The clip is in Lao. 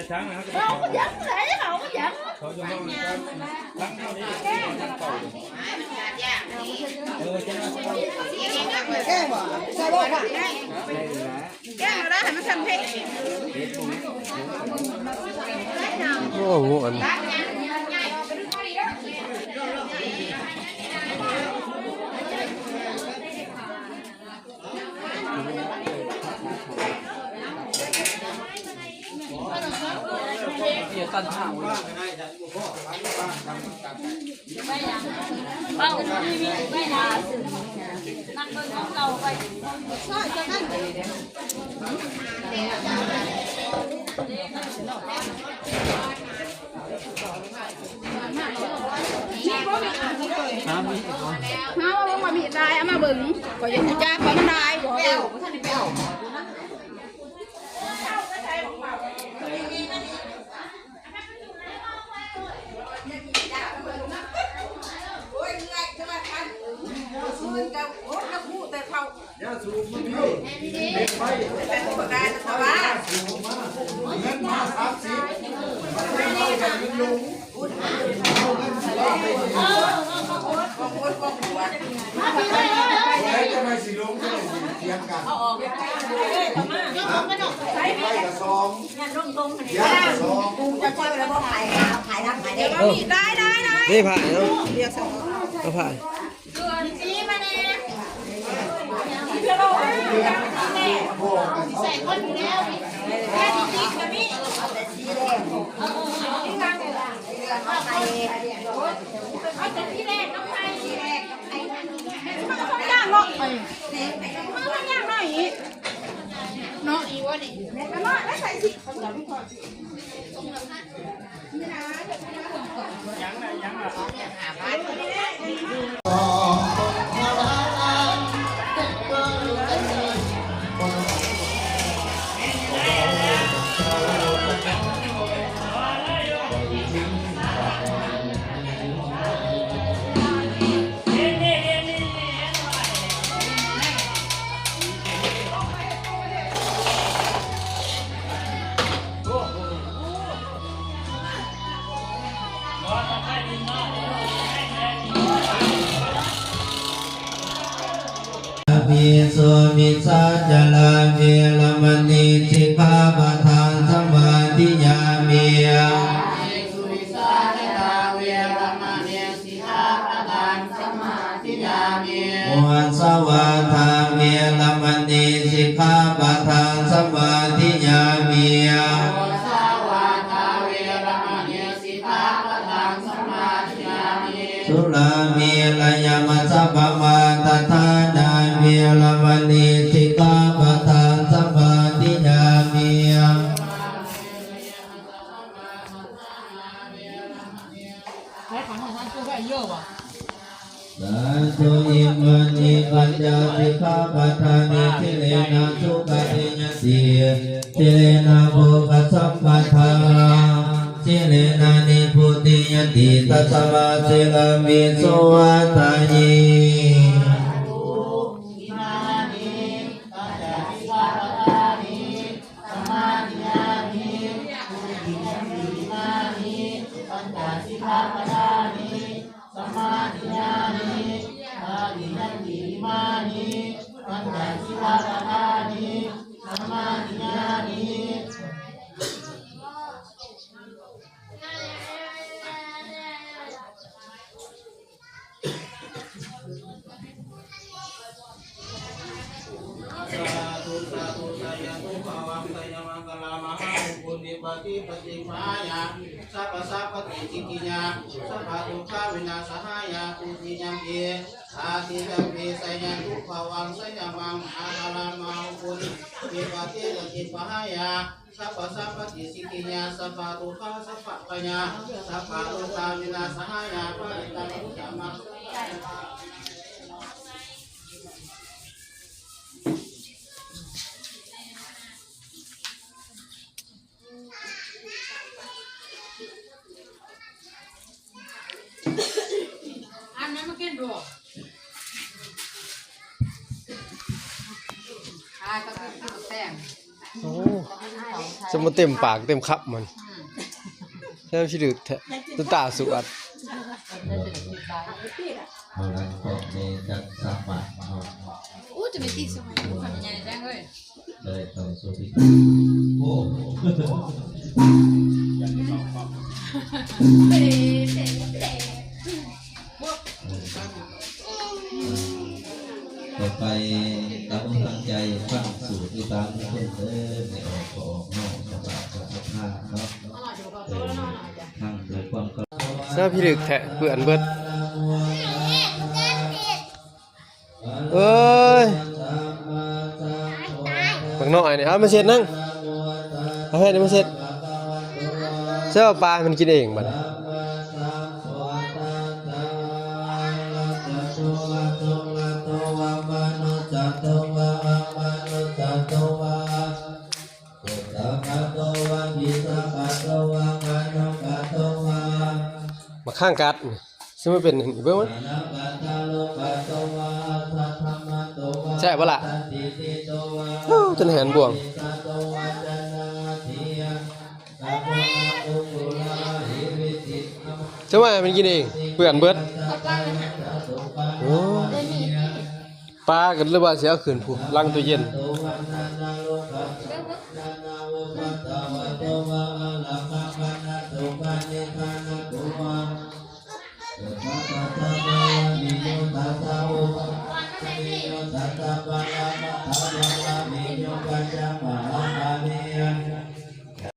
ເຮົາກໍຍັງໄດ້ ເຮົາກໍຍັງ ເຂົາຈະເວົ້ານຳກັນ ຟັງເຮົານີ້ ແກ້ງບໍ່? ແກ້ງບໍ່? ແກ້ງບໍ່ໄດ້ ໃຫ້ມັນທຳເພງ. ໂອ້ ມ່ວນ. ເຮົາເບິ່ງວ່າມີດຫຼາຍ ເອົາມາເບິ່ງ ຂ້ອຍຢາກຮູ້ຈັກວ່າມັນຫຼາຍບໍ່. ນີ້ຜ້າເນາະ ເອົາຜ້າ. ກາເມສຸມິດສາຈາລາເວລະມະນີ ສິກຂາປະທັງສະມາທິຍາມິ. ກາເມສຸມິດສາຈາລາເວລະມະນີ ສິກຂາປະທັງສະມາທິຍາມິ. ມຸສາວາທາເວລະມະນີ ສິກຂາປະທັງສະມາທິຍາມິ. ມຸສາວາທາເວລະມະນີ ສິກຂາປະທັງສະມາທິຍາມິ. ສຸລາເມລະຍະມັດຊະປະມາທະຖານາເວລະມະນີ ສິກຂາປະທັງສະມາທິຍາມິ. ໃຊ້ຂັນຂອງທ່ານຄືໄດ້ເຢີຍວ່າ ສາທຸ ອິມານິປັນຈະສິກຂາປະທານິ ສິລເລນະສຸຂະຕິຍັນຕິ ສິລເລນະໂພຄະສຳປະທາ ສິລເລນະນິພຸດຕິຍັນຕິ ຕັດສະມາສີລັງວິໂສຫະຕານິ. ສະມາທິຍາມິ ປຸດຕິຍັນຕິ ອິມານິ ປັນຈະສິກຂາປະທານິ ສະມາທິຍາມິ ຕະຕິຍັນຕິ ອິມານິ ປັນຈະສິກຂາປະທານິ ສະມາທິຍາມິ. ສາທຸ ສາທຸ ສາທຸ ສາຍະຕຸພະວັງ ໄຊຍະມັງຄະລາມະຫາມຸງຄຸນ ວິປັດຕິປະຕິພາຍາ ສັບພະສັບພັດຕິສິດທິຍາ ສັບພະທຸກຂະວິນາສະຫາຍາ ທຸຕິຍຳປີ ຕະຕິຍຳປີ ໄຊຍະຕຸພະວັງ ໄຊຍະມັງຄະລາມະຫາມຸງຄຸນ ວິປັດຕິປະຕິພາຍາ ສັບພະສັບພັດຕິສິດທິຍາ ສັບພະທຸກຂະສັບພະພະຍາ ສັບພະໂລກາວິນາສະຫາຍາ ປະລິດຕັງ ພຸດທະມັງ ສັງ ອັນນັ້ນມາກິນບໍ່? ອາຍກໍຄືແຊງ ໂອ້. ຈະບໍ່ເຕັມປາກເຕັມຄຳມັນ. ແລ້ວຊິດຶກແທ້ ຕາສວດ. ເອົາລະ ຂອບໃຈຈັດສະບາຍເນາະ. ໂອ້ ຈະໄປຕີສະໄໝ ຄຳໃຫຍ່ແທ້ເອີຍ. ໄດ້ເຂົ້າສູ່ພິທີ ໂອ້ ຕໍ່ໄປຕັ້ງອົກຕັ້ງໃຈຟັງສູດຢູ່ຕາມເພິ່ນເດີ ແມ່ອອກກໍອອກ ນ້ອງສະບາຍກໍສະພາເນາະ. ເອີ ຟັງດ້ວຍຄວາມເຄົາ ສະພິລຶກແທ້ ເປື້ອນເບິດ. ເອີຍ ບັກນ້ອຍນີ້ ເອົາມາເຊັດນັ່ງ ເອົາແຜ່ນນີ້ມາເຊັດ ໃສ່ເອົາປາໃຫ້ມັນກິນເອງບັດນີ້. ບັກຂ້າງກັດ ຊິມາເປັນ ເບິ່ງມັນ ແຊບບໍ່ລະ? ໂອ້ ຈົນແຫນບວງ ເຈົ້າວ່າໃຫ້ມັນກິນເອງ ເປື້ອນເບິດ. ໂອ້ ປາກໍເລີຍວ່າຊິເອົາຂຶ້ນພຸ້ນ ຫຼັງຕູ້ເຢັນ.